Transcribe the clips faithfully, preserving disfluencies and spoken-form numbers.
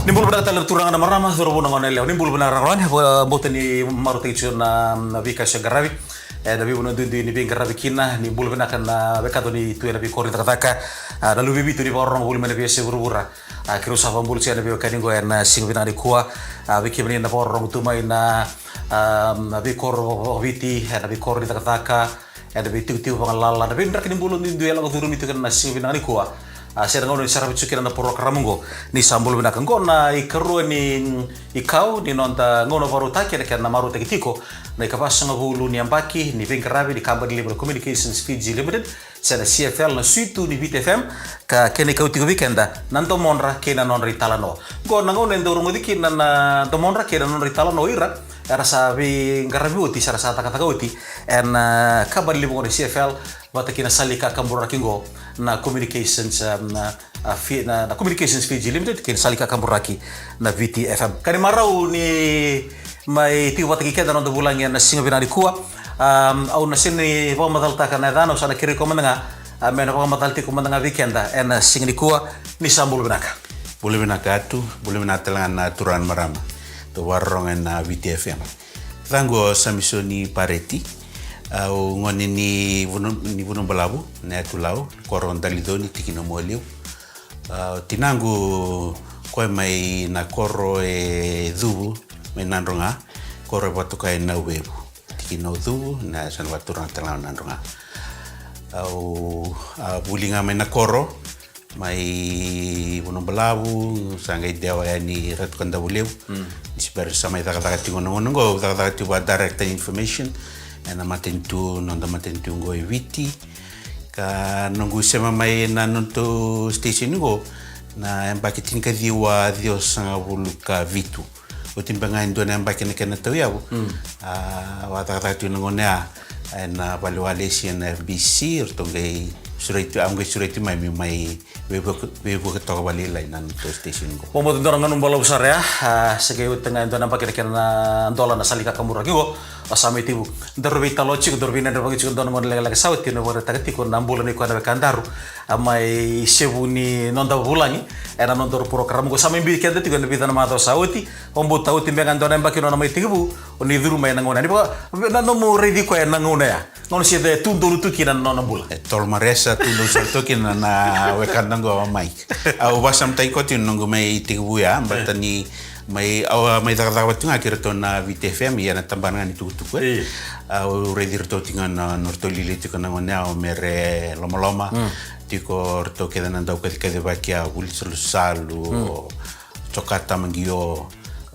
Ni bula vinaka tale na turaga na marama, cauravou na gone yalewa. Ni bula vinaka ragone, vakabauta ni marautaki tiko na, na veika se qaravi. E, na veivanua duidui ni veiqaravi kina, ni bula vinaka na wekada ni tu ena veikoro ni cakacaka. A, na luve i Viti ni vakarorogo voli mai na veiyasai vuravura. A, keirau sa vakabula tiko ena veiwekani qo ena siga vinaka nikua. A, vei kemuni na vakarorogo tu mai na, a, na veikoro vakaviti, ena veikoro ni cakacaka, ena veitikotiko vagalala, na veidraki ni bula duidui e lako curumi tiko ena siga vinaka nikua. A, se na gauna ni saravi tiko kina na porokaramu qo, ni sa bula vinaka. Qo na ikarua ni, ikau ni noda gauna vakarautaki, ena kena marautaki tiko na ikavasagavulu ni yabaki ni veiqaravi ni kabani levu na Communications Fiji Limited, se na C F L, na suitu ni Viti F M, ka kena ikau tiko vei keda na domodra kei na nodra italanoa. Qo na gauna e dau rogoci kina na domodra kei na nodra italanoa o ira era sa veiqaravi oti, se ra sa cakacaka oti ena, a, kabani levu qo na C F L, vata kei na sala ni kakaburaki qo na Communications, um, na, a, Fi-, na, na Communications Fiji Limited kei na sala ni kakaburaki na Viti F M. Ka ni marau ni mai tiko vata kei keda na noda vulagi ena siga vinaka nikua. Um, au na sega ni vakamacalataka na yacana, au sa na kerei koya mada ga, a, me na vakamacala tiko mada ga vei keda ena siga nikua. Ni sa bula vinaka. Bula vinaka Atu, bula vinaka tale ga na turaga na marama. Tou vakarorogo ena Viti F M. Caqu o Samisoni Pareti, au gone ni Vunu-, ni Vunabalavu, na yatu Lau, koro Daliconi, tikina Mualevu. A, tinaqu koya mai na koro e Cuvu, mai Nadroga, koro e vakatokai Nauvevu, tikina o Cuvu, na yasana vakaturaga tale ga o Nadroga. Au, a, vuli ga mai na koro, mai Vunabalavu, sa qai dewa yani Ratu Kadavulevu. Mm. Ni se bera sa mai cakacaka tiko na gauna qo, au cakacaka tiko vaka director information ena matanitu, noda matanitu qo e Viti. Ka noqu sema mai na nodatou station qo na yabaki tinikaciwa ciwasagavulu ka vitu. Oti beka ga e dua na yabaki na kena tauyavu. Mm. A, au a cakacaka tiko na gauna ya ena valewalesi ena F B C, ratou qai sureti, au qai sureti mai meu mai veivuke, veivuke toka vakalailai na nodatou station qo. Vakabauta dua na gauna balavu sara ya, a, se qai oti ga e dua na yabaki na kena dola na sala ni kakaburaki qo. Au sa mai tekivu, daru veitalanoa tiko, daru veidredrevaki tiko, dua na gauna lekaleka sa oti, au na vakaraitaka tiko na bula nei koya na wekadaru, a, mai sevu ni noda vulagi ena nodaru porokaramu qo. Sa mai biuti keda tiko ena vica na macawa sa oti. Vakabauta oti beka ga e dua na yabaki nona mai tekivu, o ni curu mai ena gauna ya. Ni vaka, na nomu raici koya ena gauna ya, gauna se tu donu tu kina na nona bula. E tolo maresa tu donu sara tu kina na wekada qo, Mike. Au vakasamataki koya tiko na noqu mai tekivu ya, baleta ni mai, au a mai cakacaka vata tu ga kei iratou na Viti F M, ia na tabana ga ni tukutuku, e. Io. Au raici iratou tiko ga na, nodratou liuliu tiko na gauna ya, o Mere Lomaloma. Mm. Tiko ratou kece na daukacikacivaki, a, Vuli Salusalu, mm, o Jokata Maqio,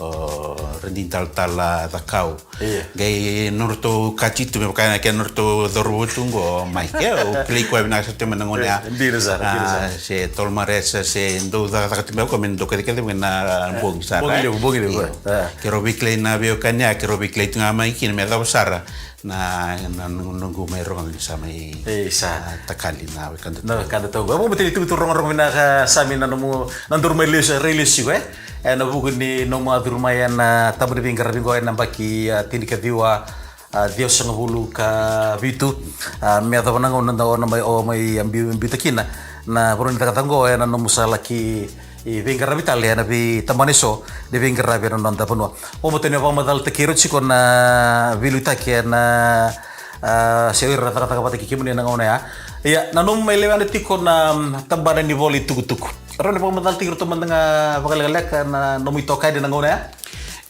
o Radini Talatala Cakau. Io. Qai nodratou kati tu me vaka na kena nodratou cauravou tu qo, Mike, e, au kilai koya vinaka sara tu mai na gauna ya. E, dina sara, dina sara. A, se tolo maresa, se dau cakacaka tu mai o koya me dau kacikaci mai na bogi sara. Bogi levu, bogi levu, io. E. Keirau veikilai na veiwekani ya, keirau veikilai tu ga mai kina me yacova sara na, na noqu mai rogoca ni sa mai, e, sa, a, takali na wekada tu. Na wekada tu. E, vakabauta ni tu, tu rogorogo vinaka, Sami, na nomu, na nodaru mai lesu, rai lesu tiko, e. Ena vuku ni nomu a curu mai ena tabana ni veiqaravi qo ena yabaki, a, tinikaciwa, a, ciwasagavulu ka vitu, a, me yacova na gauna da o na mai, o mai, a, biu, biuta kina na vanua ni cakacaka qo ena nomu sa laki veiqaravi tale ena veitabana eso ni veiqaravi ena noda vanua. Vakabauta ni vakamacalataki ira tiko na veiliutaki ena, a, se o ira cakacaka vata kei kemuni ena gauna ya. Ia, na nomu mai lewena tiko na, mm, tabana ni vola itukutuku. Rawa ni vakamacalataki iratou mada ga vakalekaleka na nomu itokani ena gauna ya?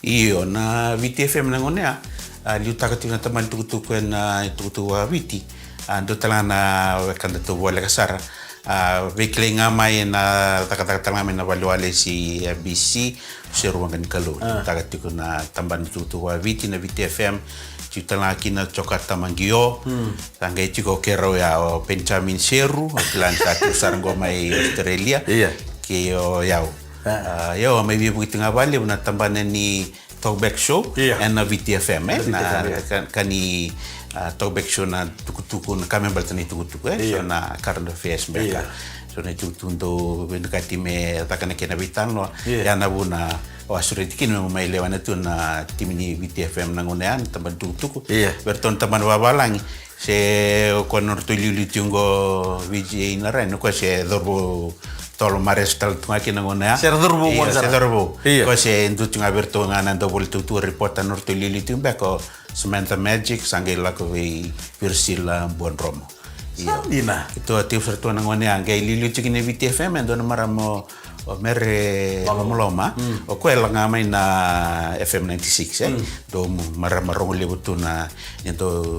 Io, na Viti F M na gauna ya, a, liutaka tiko na tabana ni tukutuku ena itukutuku vakaviti. A, dua tale ga na wekadatou voleka sara. A, veikilai ga mai na cakacaka tale ga mai na valewalesi F B C, Seru Waqa ni Kalou. A. Liutaka tiko na tabana ni tukutuku vakaviti na Viti F M. Tiko tale ga kina o Jokata Maqio. Hmm. Sa qai tiko keirau ya, o Benjamin Seru, o kila ni sa tu sara qo mai Australia. Io. Kei o yau. A. A, io, mai veivuke tiko ga vakalevu na tabana ni Talkback Show, io, ena Viti F M, e? Ena Viti F M, io. Na ka, ka ni, a, Talkback Show na tukutuku, na ka me baleta na itukutuku, e? Io. So na current affairs beka. Io. So na itukutuku dau vinakati me caka na kena veitalanoa. Io. Ia na vuna au a sureti kina meu mai lewena tu na timi ni Viti F M na gauna ya, na tabana ni tukutuku. Io. Vei iratou na tabana vavalagi. Se o koya na nodratou iliuliu tiko qo, V J Narai, o koya se cauravou tolo mares tale tu ga kina gona ya. Se ra cauravou. Io, gona se sara. Cauravou. Io. Ko se dua tu ga vei ratou ga na dau voli tukutuku, reporter na ratou iliuliu tu beka o Samantha Magic, sa qai lako vei Virisila Buadromo. Io. Sa dina. Keitou a tevu sara tu na gona ya, qai liuliu tu kina Viti F M, e dua na marama o, o Mere Lomaloma. Lomaloma. Mm. O koya e lako ga mai na F M ninety-six, e? Mm. Dua marama rogo levu tu na, e dau,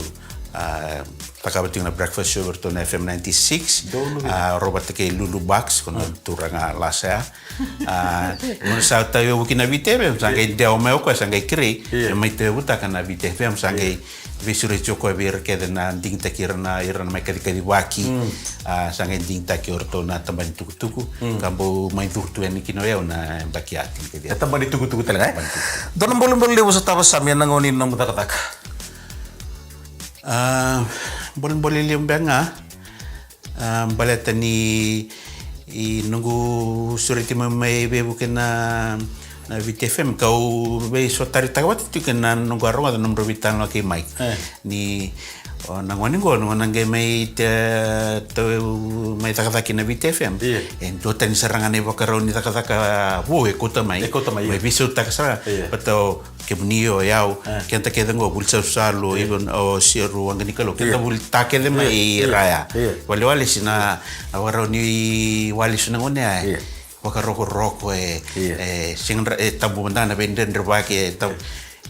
a, cakava tiko na breakfast show vei ratou na F M ninety-six. Donu vei. A, Robert kei Lulu Bucks, ko na turaga lasa ya. A, gauna sa tauyavu kina Viti F M, sa qai dewa mai o koya, sa qai kerei, io, me mai tauyavutaka na Viti F M, sa qai veisureti o koya vei ira kece na digitaki ira na, ira na mai kacikacivaki. Mm. A, sa qai digitaki o ratou na tabana ni tukutuku, mm, ka bau mai curu tu yani kina o yau na yabaki ya tinikadua. Na tabana ni tukutuku tale ga, e? Tabana ni tukutuku. Dua na bolebole levu sa tava, Sami, ena gauna ni nomu cakacaka? A, bolebole levu beka ga, a, baleta ni, i noqu sureti mai, mai veivuke na, na Viti F M, kau veisotaritaka vata tiko kei na noqu a rogoca na nomudrau veitalanoa kei Mike. E. Ni, o, na gone qo, na gone qai mai te, tau, mai cakacaka kina Viti F M. Io. E duatani sara ga na ivakarau ni cakacaka vou e kauta mai. E kauta mai, io. Mai veisautaka sara. Io. Baleta o kemuni, o yau, e, keda kece qo vuli salusalu, io, even o Seru Waqanikalou, keda, io, vulitaka kece mai, io, i, io, raya. Io. Walewale si na, na vakarau ni wale su na gone ya, e. Io. Vakarokoroko, e, io, e, sega ni ra-, e tabu mada na veidredrevaki, e tabu.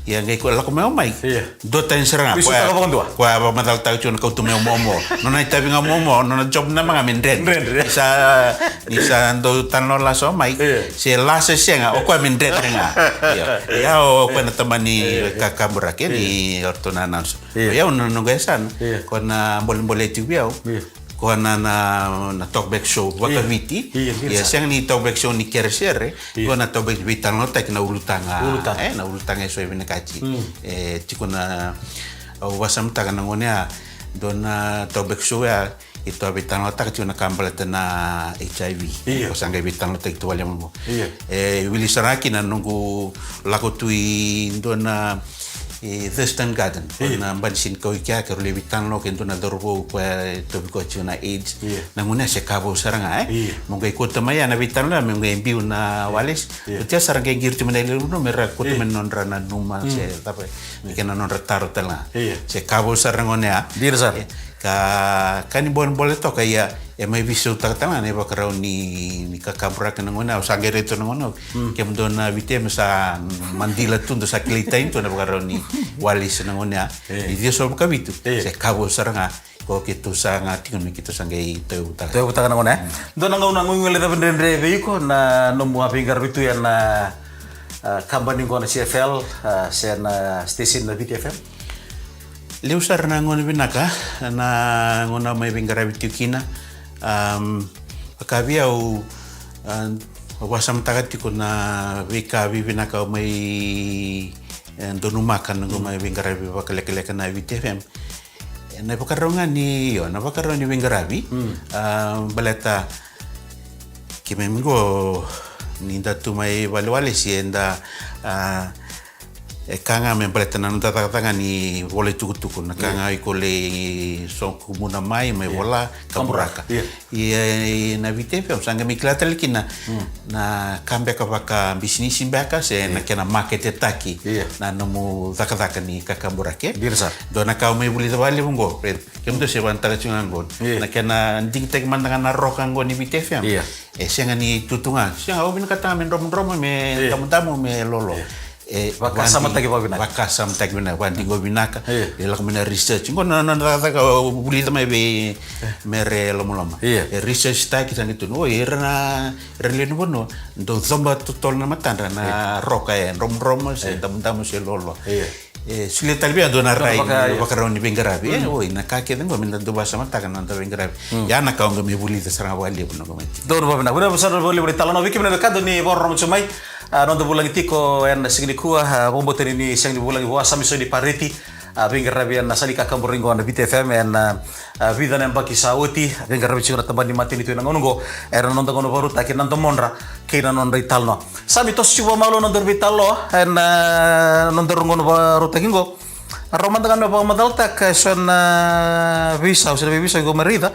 Ia qai koya lako mai o Mike. Io. Duatani sara ga. Veisautaka vakadua. Koya, koya a vakamacalataka tiko na kauta mai o momo. Nona itavi ga momo, nona job na ma ga me dredre. Dredre. Ni sa, ni sa dau talanoa lasa o Mike. Io. Se lasa sega, o koya me dredre ga. Io. Ia o koya na tabana ni, io, io, kakaburaki ni, io, o ratou na announcer. Io. Ia o na noqu yasana. Io. Ko na bolebole tiko vei au. Io. Ko na, na, na talkback show, io, vakaviti. Io, io, ia, sa. Sega ni talkback show ni kerekere. Io. Ko na talkback veitalanoataki na ulutaga. Ulutaga. E, na ulutaga eso e vinakati. Mm. E, tiko na, au vakasamataka na gone ya, dua na talkback show ya, keitou a veitalanoataka tiko na ka baleta na H I V. Io. Ko sa qai veitalanoataki tu wale mai. Io. E, wili sara ga kina noqu lako tu i dua na, e, Thurston Garden. Io. Na bani sinikau i kea, keirau lai veitalanoa kei dua na cauravou koya e tauvi koya tiko na AIDS. Io. Na gone ya se ka vou sara ga, e? Io. Mo qai kauta mai ya na veitalanoa, mo qai biu na wireless. Io. Oti ya sa ra qai qiri tu mai na ilevu, me ra kauta mai na nodra nanuma, mm, se cava, me kena nodra taro tale ga. Io. Se ka vou sara na gone ya. Dina sara. E, ka, ka ni bolebole toka, ia, e mai veisautaka tale ga na ivakarau ni, ni kakaburaki na gone ya, au sa qai raica tu na gone ya. Mm. Kemudou na Viti F M sa madila tu, dou sa kilai tani tu na ivakarau ni wireless na gone ya. E. Ni ciwasagavulu ka vitu. E. Se ka vou sara ga. Ko keitou sa ga tiko me keitou sa qai tauyavutaka. Tauyavutaka na gone, e? Mm. Dua na gauna guilecava dredre vei iko na nomu a veiqaravi tu ena, a, kabani qo na C F L, a, se na station na Viti F M? Levu sara na gauna vinaka, na gauna au mai veiqaravi tiko kina. Am, vaka vei au, a, au vakasamataka tiko na veika vivinaka au mai, e, donumaka na noqu mai veiqaravi vakalekaleka na Viti F M. E, na ivakarau ga ni, io, na ivakarau ni veiqaravi. Mm. A, baleta keimami qo, ni da tu mai valewalesi, eda, a, e ka ga me baleta na noda cakacaka ni vola itukutuku, na ka, io, ga iko lai sokumuna mai, mai, io, vola, kaburaka. Kaburaka, io. Ia, e, na Viti F M, sa qai mai kila tale kina, mm, na ka beka vakabisinisi beka, se, io, na kena maketetaki, io, na nomu cakacaka ni kakaburaki. Dina sara. Dua na ka au mai vulica vakalevu qo, e, kemudou se vakayagataka tiko ga qo. Io. Na kena digitaki mada ga na roka qo ni Viti F M. Io. E sega ni tu tu ga. Sega, au vinakata ga me dromodromo, me, io, damudamu, me lolo. Io. E, vakasamataki vakavinaka. Vakasamataki vinaka, vakadiqo vinaka. Io. E lako mai na research. Qo na, na, na cakacaka au vulica mai vei, io, Mere Lomaloma. Io. E research taki sa qai tukuna, o ira na, ira lewe ni vanua, dau coba totolo na matadra na, io, roka, e dromodromo se, io, damudamu se lolo. Io. E solia tale vei au dua na, dua na rai, vaka, io, vakarau ni veiqaravi. E, mm, oi, na ka kece qo me da dau vakasamataka na noda veiqaravi. Mm. Ia na ka au qai mai vulica sara ga vakalevu na qo mai. Donu vakavinaka, vinaka sara vakalevu na italanoa. Vei kemuni na wekada ni vakarorogo tiko mai, a, noda vulagi tiko ena siga nikua, a, vakabauta ni sega ni vulagi vua, Samisoni Pareti, a, veiqaravi ena sala ni kakaburaki qo na Viti F M ena, a, vica na yabaki sa oti, a, veiqaravi tiko na tabana ni matanitu ena gauna qo, ena noda gauna vakarautaki na Domodra kei na Nodra italanoa. Sami, toso tiko vakamalua na nodaru veitalanoa, ena, a, nodaru gauna vakarautaki qo. Rawa mada ga ni vakamacalataka eso na veisau, se na veiveisau iko mai raica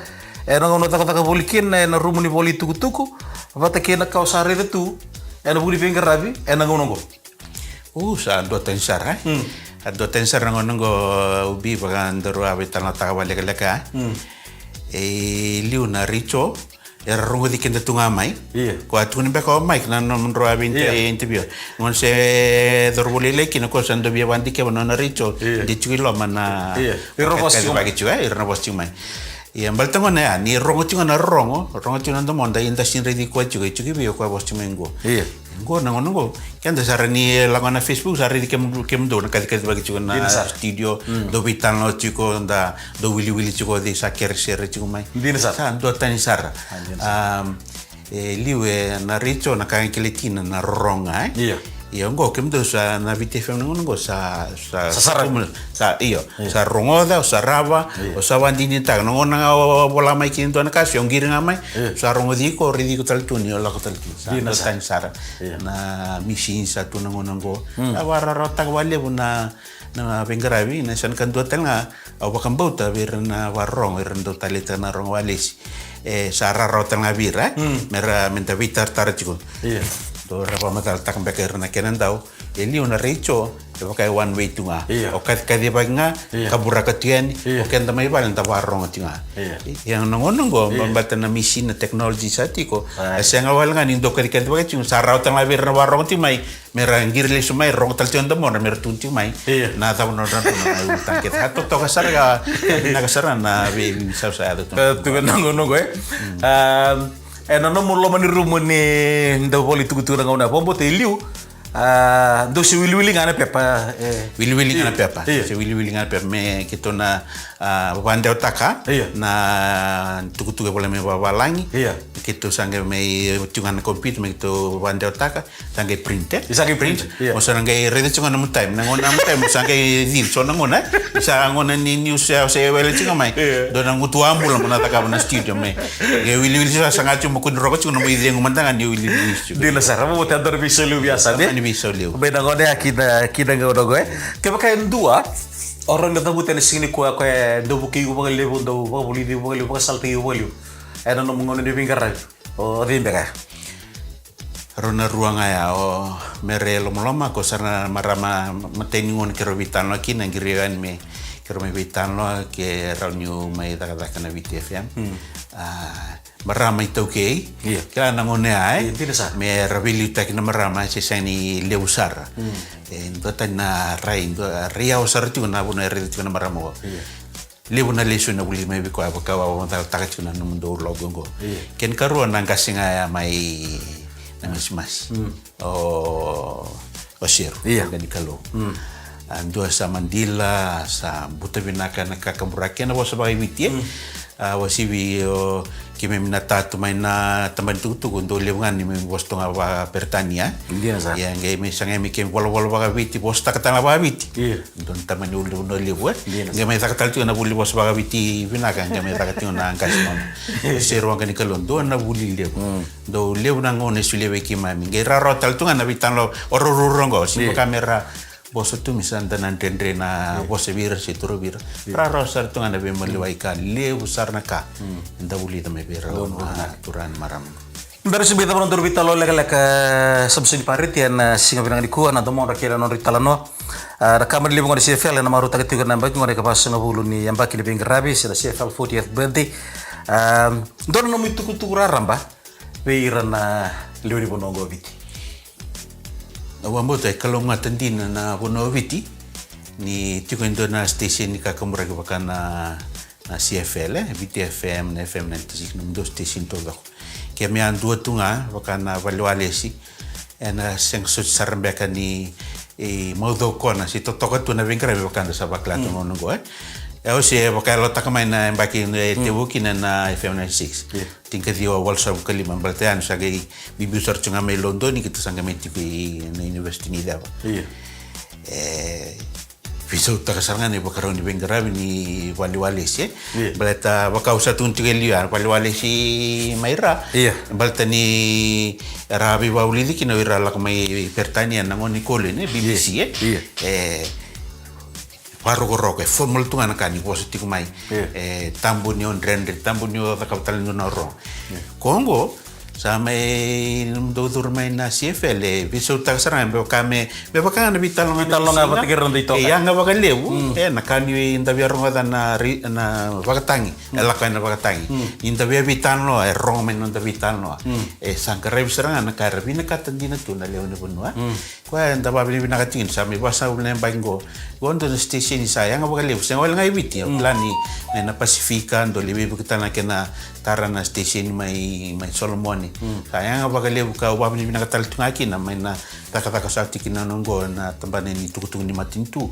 ena gauna o cakacaka voli kina ena rumu ni vola itukutuku, vata kei na ka o sa raica tu ena vuku ni veiqaravi ena gauna oqo? U, sa dua tani sara, e? A dua tani sara na gauna oqo, au bi vaka daru a veitalanoataka vakalekaleka, e? E liu na retio era rogoci keda tu ga mai. Ia. Ko a tukuni beka o Mike na nomudrau a vei interview. Gauna se cauravou lailai kina ko sa dau via vakadikeva na nona retio, de tiko i loma na, e? Ira na vosa tiko mai. Ia, baleta gona ya ni rogo tiko ga na rorogo, rogo tiko na domoda, ia da sega ni raici koya tiko, e tiko i vei o koya vosa tiko mai qo. Ia. Qo na gauna qo, keda sara ni lako na Facebook, sa raici kemudou, kemudou na kacikacivaki tiko na studio, dau veitalanoa tiko, da dau wiliwili tiko, cei sa kere sere tiko mai. Dina sara. Sa dua tani sara. E liu e na retio na ka ga e kilai kina na rorogo, e? Ia. Ia oqo kemudou sa na Viti F M na gauna oqo sa, sa, sa, io, sa rogoca, o sa rava, o sa vakadinadinataka. Na gauna ga o vola mai kina dua na ka se o qiri ga mai, sa rogoci iko, o raici iko tale tu ni o lako tale tu. Sa dua tani sara. Ia. Na misini sa tu na gauna oqo. Sa vakarawarawataka vakalevu na, na veiqaravi, na sa na ka dua tale ga, au vakabauta vei ira na vakarorogo, ira na dau taleitaka na rogo walesi. E sa rawarawa tale ga vei ira, e? Me ra, me da veitaratara tiko. Ia. Dou ra vakamacalataka beka ira na kena dau. E liu na retio, e vaka e one way tu ga. Ia. O kacikacivaki ga, kaburaka tu yani, o keda mai vale da vakarorogo tiko ga. Ia. Ia na gauna oqo, baleta na misini, na technology sa tiko. E sega wale ga ni dou kacikacivaki tiko, sa rawa tale ga vei ira na vakarorogo tiko mai. Me ra qiri lesu mai, rogo tale tiko na domoda, me ra tukuna tiko mai. Ia. Na cava na nodra dua na ulutaga kece. Sa totoka sara ka, vinaka sara na veisausau e yaco tu. Ka tukuna na gauna oqo, e? E na nomu loma ni rumu ni dau vola itukutuku na gauna, vakabauta e liu, a, dou se wiliwili ga na pepa, e. Wiliwili ga na pepa. Ia. Se wiliwili ga na pepa me keitou na, a, vakadewataka na tukutuku e volai mai vavalagi. Ia. Keitou sa qai mai tiko ga na computer me keitou vakadewataka. Sa qai print, e? Sa qai print, ia. Mo sa na qai raica tiko ga na nomu time. Na gauna, na nomu time, mo sa qai cici so na gauna, e? Sa gauna ni news, e, se wele tiko mai. Ia. Dua na gutu a bula mo na cakava na studio mai. Qai wiliwili tiko, sa ga tiko mo kua ni roka tiko, na mo icegu mada ga ni wiliwili tiko. Dina sara, mo te dua na veisau levu via sa, e? Ni veisau levu. Mai na gauna ya ki na, ki na gauna oqo, e? Kevaka e dua o rawa ni cavuta ena siga nikua, o koya e dau vukei iko vakalevu, dau vakavulici iko vakalevu, vakasalataki iko vakalevu ena nomu gauna ni veiqaravi, o cei beka ya? Rau na rua ga ya, o Mere Lomaloma, ko sara na marama matai ni gauna keirau veitalanoa kina, qirau yani me keirau mai veitalanoa, ke rawa niu mai cakacaka na Viti F M. A, marama iTaukei. Ia. Kila na gauna ya, e? Ia, dina sara. Me ra veiliutaki na marama, e, se sega ni levu sara. E dua tani na rai, dua rai yawa sara tiko na vanua e raica tiko na marama oqo. Ia. Levu na lesoni na vuli mai vei koya, vaka au a vakamacalataka tiko na nomudou logo oqo. Ia. Kena karua na qase ga ya mai na Masimasi. O, o Seru, ia, Qanikalou. A dua sa madila, sa buta vinaka na kakaburaki, kena vosa vakaViti, e? A, wasivi, o, keimami na tatu mai na tabana ni tukutuku, dou levu ga ni mai vosa tu ga vakaperitania. Dina sara. Ia, qai mai sa qai mai keimami volavola vakaViti, vosataka tale ga vakaViti. Ia. Dua na tamani ulunivanua levu, e? Dina. Qai mai caka tale tiko na vuli vosa vakaViti vinaka, qai mai caka tiko na qase nona. Seru, Qanikalou, dua na vuli levu. Dou levu na gauna e solia vei keimami. Qai rawarawa tale tu ga na veitalanoa o rau ruarua oqo, se vaka me ra vosa tu, me sa da na dredre na vosa vei ira se toro vei ira. Rawarawa sara tu ga na veimaliwai ka, levu sara na ka da vulica mai vei rau na turaga, na marama. Bera se bera na nodaru veitalanoa lekaleka, Samsoni Pareti, ena siga vinaka nikua, na domodra kei na nodra italanoa. A, na ka mani levu gona na C F L ena marautaka tiko na yabaki gona, ika vasagavulu ni yabaki ni veiqaravi, se na C F L fortieth birthday. A, dua na nomu itukutuku raraba vei ira na lewe ni vanua oqo o Viti? Au vakabauta e kalougata dina na vanua o Viti ni tiko e dua na station ni kakaburaki vaka na, na C F L, e, Viti F M, na F M ninety-six, nomudou station taucoko. Ke me a dua tu ga vaka na valewalesi, ena sega soti sara beka ni, e, maucokona se totoka tu na veiqaravi vaka da sa vakila tu na gauna oqo, e. E, au se vakayalotaka mai na yabaki e tekivu kina na F M ninety-six. Ia. Tinikaciwa walusagavulu ka lima, baleta ya niu sa qai biubiu sara tu ga mai Lodoni, keitou sa qai mai tiko i na University ni Ceva. Ia. E veisautaka sara ga na ivakarau ni veiqaravi ni valewalesi, e? Ia. Baleta vaka au sa tukuna tiko e liu ya, valewalesi mai ra. Ia. Baleta ni ra veivakavulici kina o ira lako mai Peritania na gauna ni koloni, e, B B C, e? Ia. E, vakarokoroko, e formal tu ga na ka ni vosa tiko mai. Ia. E tabu ni o dredre, tabu ni o cakava tale e dua na rorogo. Ia. Ko oqo, Sa mai dou curu mai na C F L e veisautaka sara ga me vaka me, me vaka ga na veitalanoa, veitalanoa ga vata kei ira na dei toka. E yaga vakalevu e na ka ni da via rogoca na ri-, na vakatagi, e lako ena vakatagi. Ni da via veitalanoa, e rogo mai na noda veitalanoa. E sa qaravi sara ga na ka era vinakata dina tu na lewe ni vanua. Koya eda vakavinavinaka tiko ni sa mai vakasavula na yabaki qo. Qo dua na station sa yaga vakalevu, sega wale ga i Viti, au kila ni mai na Pasifika, dou lai veivuke tale na kena tara na station mai, mai Solomone. Sa yaga vakalevu ka au vakavinavinaka tale tu ga kina mai na cakacaka sa tiko kina na qo na tabana ni tukutuku ni matanitu.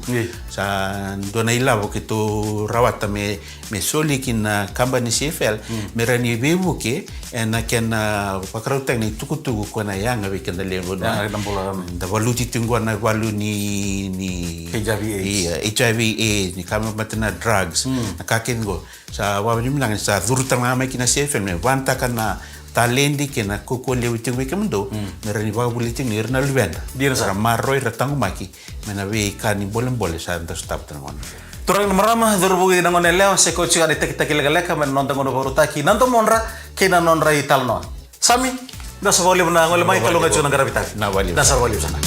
Sa dua na ilavo keitou rawata me me soli ki na kabani C F L, me rawa ni veivuke ena kena vakarautaki na itukutuku ko na yaga vei keda lewe ni vanua. Da valuti tu qo na valu ni, ni H I V AIDS. Ia, H I V AIDS, ni ka me mate na drugs, na ka kece qo. Sa vakavinavinaka ni sa curu tale ga mai ki na C F L me vanataka na taledi kei na kaukauwa levu tiko vei kemudou, me rawa ni vakavuli tiko ni ira na luveda. Dina sara. Ra maroroi, ra taqomaki mai na veika ni bolebole sa da sotava tu na gauna. Turaga na marama, cauravou kei na gone yalewa, se ko tiko ga na itakitaki lekaleka mai na noda gauna vakarautaki, na domodra kei na nodra italanoa. Sami, da sa vakalevu na gole mai, ka luga tiko na qaravi tale. Na vakalevu. Da sa vakalevu sara.